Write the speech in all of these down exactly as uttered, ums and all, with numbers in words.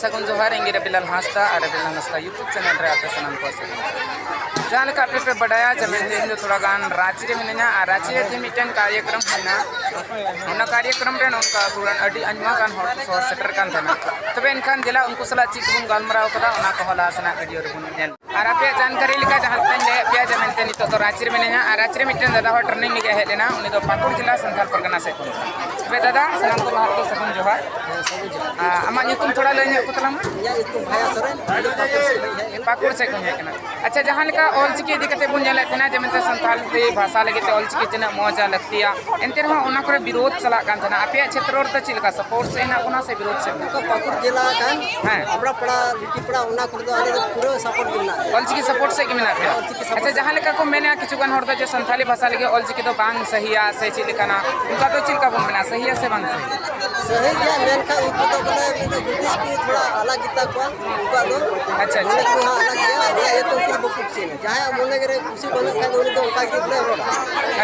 ᱥᱟᱹᱜᱩᱱ ᱡᱚᱦᱟᱨ, ᱤᱧ ᱜᱮ ᱨᱟᱵᱤᱞᱟᱞ ᱦᱟᱸᱥᱫᱟ ᱟᱨ ᱨᱟᱵᱤᱞᱟᱞ ᱦᱟᱸᱥᱫᱟ YouTube ᱪᱮᱱᱮᱞ ᱨᱮ ᱟᱯᱮ ᱥᱟᱱᱟᱢ ᱠᱚ ᱥᱟᱹᱜᱩᱱ᱾ ᱡᱟᱦᱟᱸ ᱞᱮᱠᱟ ᱟᱯᱮ ᱯᱮ ᱵᱟᱰᱟᱭᱟ ᱡᱮ ᱢᱮᱱᱛᱮ ᱤᱧ ᱫᱚ ᱛᱷᱚᱲᱟ ᱜᱟᱱ ᱨᱟᱸᱪᱤ ᱨᱮ ᱢᱤᱱᱟᱹᱧᱟ ᱟᱨ ᱨᱟᱸᱪᱤ ᱨᱮ ᱛᱮᱦᱮᱧ ᱢᱤᱫᱴᱮᱱ ᱠᱟᱨᱭᱚᱠᱨᱚᱢ ᱦᱩᱭᱱᱟ᱾ ᱚᱱᱟ ᱠᱟᱨᱭᱚᱠᱨᱚᱢ ᱨᱮ ᱱᱚᱝᱠᱟ ᱟᱹᱰᱤ ᱟᱭᱢᱟ ᱜᱟᱱ ᱦᱚᱲ ᱠᱚ ᱥᱚᱦᱚᱨ ᱥᱮᱴᱮᱨ ᱠᱟᱱ ᱛᱟᱦᱮᱱᱟ᱾ ᱛᱚᱵᱮ ᱮᱱᱠᱷᱟᱱ ᱫᱮᱞᱟ ᱩᱱᱠᱩ ᱥᱟᱞᱟᱜ ᱪᱮᱫ ᱠᱚᱵᱚᱱ ᱜᱟᱞᱢᱟᱨᱟᱣ ᱠᱟᱫᱟ ᱚᱱᱟ ᱠᱚᱦᱚᱸ ᱞᱟᱦᱟ ᱥᱮᱱᱟᱜ ᱵᱷᱤᱰᱤᱭᱳ ᱨᱮᱵᱚᱱ ᱧᱮᱞ᱾ ᱟᱨ ᱟᱯᱮᱭᱟᱜ ᱡᱟᱱᱠᱟᱨᱤ ᱞᱮᱠᱟ ᱡᱟᱦᱟᱸ ᱞᱮᱠᱟᱧ ᱞᱟᱹᱭᱟᱫ ᱯᱮᱭᱟ ᱡᱮ ᱢᱮᱱᱛᱮ ᱱᱤᱛᱚᱜ ᱫᱚ ᱨᱟᱸᱪᱤ ᱨᱮ ᱢᱤᱱᱟᱹᱧᱟ ᱟᱨ ᱨᱟᱸᱪᱤ ᱨᱮ ᱢᱤᱫᱴᱮᱱ ᱫᱟᱫᱟ ᱦᱚᱲ ᱴᱨᱮᱱᱤᱝ ᱞᱟᱹᱜᱤᱫ ᱦᱮᱡ ᱞᱮᱱᱟ, ᱩᱱᱤ ᱫᱚ ᱯᱟᱹᱠᱩᱲ ᱡᱮᱞᱟ ᱥᱟᱱᱛᱟᱲ ᱯᱟᱨᱜᱟᱱᱟ ᱥᱮᱫ ᱠᱷᱚᱱ᱾ ᱛᱚᱵᱮ ᱫᱟᱫᱟ ᱥᱟᱱᱟᱢ ᱠᱚ ᱞᱟᱦᱟ ᱨᱮᱫᱚ ᱥᱟᱹᱜᱩᱱ ᱡᱚᱦᱟᱨ᱾ ᱟᱨ ᱟᱢᱟᱜ ᱧᱩᱛᱩᱢ ᱛᱷᱚᱲᱟ ᱞᱟᱹᱭ ᱧᱚᱜ ᱠᱚ ᱛᱟᱞᱟᱝ ᱢᱮ᱾ ᱤᱧᱟᱹᱜ ᱧᱩᱛᱩᱢ ᱵᱷᱟᱭᱟ ᱥᱚᱨᱮᱱ, ᱤᱧ ᱫᱚ ᱯᱟᱹᱠᱩᱲ ᱥᱮᱫ ᱠᱷᱚᱱ ᱦᱮᱡ ᱠᱟᱱᱟ᱾ ᱯᱟᱹᱠᱩᱲ ᱥᱮᱫ ᱠᱷᱚᱱ ᱦᱮᱡ ᱠᱟᱱᱟ᱾ ᱟᱪᱪᱷᱟ, ᱡᱟᱦᱟᱸ ᱞᱮᱠᱟ ᱚᱞ ᱪᱤᱠᱤ ᱤᱫᱤ ᱠᱟᱛᱮ ᱵᱚᱱ ᱧᱮᱞᱮᱫ ᱛᱟᱦᱮᱱᱟ ᱡᱮ ᱢᱮᱱᱛᱮ ᱥᱟᱱᱛᱟᱲᱤ ᱵᱷᱟᱥᱟ ᱞᱟᱹᱜᱤᱫ ᱛᱮ ᱚᱞ ᱪᱤᱠᱤ ᱛᱤᱱᱟᱹᱜ ᱢᱚᱡᱟ ᱞᱟᱹᱠᱛᱤᱭᱟ, ᱮᱱᱛᱮ ᱨᱮᱦᱚᱸ ᱚᱱᱟ ᱠᱚᱨᱮ ᱵᱤᱨᱳᱫᱷ ᱪᱟᱞᱟᱜ ᱠᱟᱱ ᱛᱟᱦᱮᱱᱟ᱾ ᱟᱯᱮᱭᱟᱜ ᱠᱷᱮᱛᱨᱚ ᱨᱮᱫᱚ ᱪᱮᱫ ᱞᱮᱠᱟ ᱥᱟᱯᱳᱨᱴ ᱥᱮᱫ ᱦᱮᱱᱟᱜ ᱵᱚᱱᱟ ᱥᱮ ᱵᱤᱨᱳᱫᱷ ᱥᱮᱫ ᱦᱮᱱᱟᱜ ᱵᱚᱱᱟ? ᱯᱟᱹᱠᱩᱲ ᱡᱮᱞᱟ ᱠᱟᱱ ᱦᱮᱸ᱾ ᱟᱵᱲᱟ ᱯᱟᱲᱟ, ᱞᱤᱴᱤ ᱯᱟᱲᱟ, ᱚᱱᱟ ᱠᱚᱨᱮ ᱫᱚ ᱟᱞᱮ ᱫᱚ ᱯᱩᱨᱟᱹ ᱥᱟᱯᱳᱨᱴ ᱜᱮ ᱢᱮᱱᱟᱜ ᱞᱮᱭᱟ᱾ ᱚᱞ ᱪᱤᱠᱤ ᱥᱟᱯᱳᱨᱴ ᱥᱮᱫ ᱜᱮ ᱢᱮᱱᱟᱜ ᱯᱮᱭᱟ? ᱚᱞ ᱪᱤᱠᱤ ᱥᱟᱯᱳᱨᱴ᱾ ᱟᱪᱪᱷᱟ, ᱡᱟᱦᱟᱸ ᱞᱮᱠᱟ ᱠᱚ ᱢᱮᱱᱟ ᱠᱤᱪᱷᱩ ᱜᱟᱱ ᱦᱚᱲ ᱫᱚ ᱡᱮ ᱥᱟᱱᱛᱟᱞᱤ ᱵᱷᱟᱥᱟ ᱞᱟᱹᱜᱤᱫ ᱚᱞ ᱪᱤᱠᱤ ᱫᱚ ᱵᱟᱝ ᱥᱟᱹᱦᱤᱭᱟ ᱥᱮ ᱪᱮᱫ ᱞᱮᱠᱟᱱᱟ, ᱚᱱᱠᱟ ᱫᱚ ᱪᱮᱫ ᱞᱮᱠᱟ ᱵᱚᱱ ᱢᱮᱱᱟ, ᱥᱟᱹᱦᱤᱭᱟ ᱥᱮ ᱵᱟᱝ ᱥᱟᱹᱦᱤᱭᱟ? ᱥᱟᱹᱦᱤ ᱜᱮᱭᱟ, ᱢᱮᱱᱠᱷᱟᱱ ᱩᱱᱠᱩ ᱫᱚ ᱵᱚᱞᱮ ᱩᱱᱠᱩ ᱫᱚ ᱵᱨᱤᱴᱤᱥ ᱠᱚ ᱛᱷᱚᱲᱟ ᱟᱞᱟᱜᱽ ᱜᱮᱛᱟ ᱠᱚᱣᱟ, ᱩᱱᱠᱩᱣᱟᱜ ᱫᱚ ᱟᱪᱪᱷᱟ, ᱟᱪᱪᱷᱟ᱾ ᱢᱚᱱᱮ ᱠᱚ ᱦᱟᱸᱜ ᱟᱞᱟᱜᱽ ᱜᱮᱭᱟ, ᱚᱱᱟ ᱤᱭᱟᱹᱛᱮ ᱩᱱᱠᱩ ᱫᱚ ᱵᱟᱠᱚ ᱠᱩᱥᱤᱭᱟᱜᱼᱟ᱾ ᱡᱟᱦᱟᱸᱭᱟᱜ ᱢᱚᱱᱮ ᱨᱮ ᱠᱩᱥᱤ ᱵᱟᱹᱱᱩᱜ ᱠᱷᱟᱱ ᱫᱚ ᱩᱱᱤ ᱫᱚ ᱚᱱᱠᱟ ᱜᱮ ᱵᱚᱞᱮ ᱨᱚᱲᱟ᱾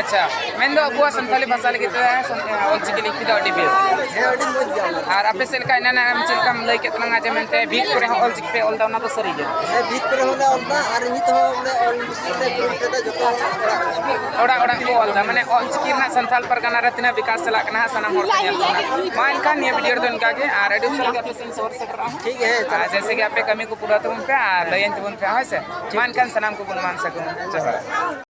ᱟᱪᱪᱷᱟ, ᱢᱮᱱᱫᱚ ᱟᱵᱚᱣᱟᱜ ᱥᱟᱱᱛᱟᱞᱤ ᱵᱷᱟᱥᱟ ᱞᱟᱹᱜᱤᱫ ᱛᱮ ᱥᱟᱱ-, ᱚᱞ ᱪᱤᱠᱤ ᱞᱤᱯᱤ ᱫᱚ ᱟᱹᱰᱤ ᱵᱮᱥ᱾ ᱦᱮᱸ, ᱟᱹᱰᱤ ᱢᱚᱡᱽ ᱜᱮᱭᱟ ᱚᱱᱟ ᱫᱚ᱾ ᱟᱨ ᱟᱯᱮ ᱥᱮᱫ ᱞᱮᱠᱟ ᱮᱱᱟᱱ ᱟᱢ ᱪᱮᱫ ᱞᱮᱠᱟᱢ ᱞᱟᱹᱭ ᱠᱮᱫ ᱛᱟᱞᱟᱝᱟ ᱡᱮ ᱢᱮᱱᱛᱮ ᱵᱷᱤᱛ ᱠᱚᱨᱮ ᱦᱚᱸ ᱚᱞ ᱪᱤᱠᱤ ᱯᱮ ᱚᱞ ᱮᱫᱟ, ᱚᱱᱟ ᱫᱚ ᱥᱟᱹᱨᱤ ᱜᱮ? ᱦᱮᱸ, ᱵᱷᱤᱛ ᱠᱚᱨᱮ ᱦᱚᱸᱞᱮ ᱚᱞ ᱮᱫᱟ ᱟᱨ ᱱᱤᱛ ᱦᱚᱸ ᱵᱚᱞᱮ ᱚᱞ ᱪᱤᱠᱤ ᱛᱮ ᱠᱩᱨᱩᱢᱩᱴᱩ ᱫᱟ ᱡᱚᱛᱚ ᱚᱲᱟᱜ ᱚᱲᱟᱜ᱾ ᱚᱲᱟᱜ ᱚᱲᱟᱜ ᱠᱚ ᱚᱞ ᱮᱫᱟ, ᱢᱟᱱᱮ ᱚᱞ ᱪᱤᱠᱤ ᱨᱮᱱᱟᱜ ᱥᱟᱱᱛᱟᱲ ᱯᱟᱨᱜᱟᱱᱟ ᱨᱮ ᱛᱤᱱᱟᱹᱜ ᱵᱤᱠᱟᱥ ᱪᱟᱞᱟᱜ ᱠᱟᱱᱟ ᱦᱟᱸᱜ ᱥᱟᱱᱟᱢ ᱦᱚᱲ ᱠᱚ ᱧᱮᱞ ᱠᱟᱱᱟ᱾ ᱢᱟ ᱮᱱᱠᱷᱟᱱ ᱱᱤᱭᱟᱹ ᱵᱷᱤᱰᱤᱭᱳ ᱨᱮᱫᱚ ᱤᱱᱠᱟ ᱜᱮ, ᱟᱨ ᱟᱹᱰᱤ ᱩᱥᱟᱹᱨᱟ ᱜᱮ ᱟᱯᱮ ᱥᱮᱫ ᱤᱧ ᱥᱚᱦᱚᱨ ᱥᱮᱴᱮᱨᱚᱜᱼᱟ ᱦᱟᱸᱜ᱾ ᱴᱷᱤᱠ ᱜᱮ, ᱦᱮᱸ, ᱟᱨ ᱪᱟᱞᱟᱜ ᱡᱮᱭᱥᱮ ᱠᱟᱱᱟ᱾ ᱜᱮ ᱟᱯᱮ ᱠᱟᱹᱢᱤ ᱠᱚ ᱯᱩᱨᱟᱹᱣ ᱛᱟᱵᱚᱱ ᱯᱮ ᱟᱨ ᱞᱟᱹᱭᱟᱹᱧ ᱛᱟᱵᱚᱱ ᱯᱮ, ᱦᱳᱭ ᱥᱮ? ᱢᱟ ᱮᱱᱠᱷᱟᱱ ᱥᱟᱱᱟᱢ ᱠᱚᱵᱚᱱ ᱢᱟᱱ ᱥᱟᱹᱜᱩᱱ ᱡᱚᱦᱟᱨ᱾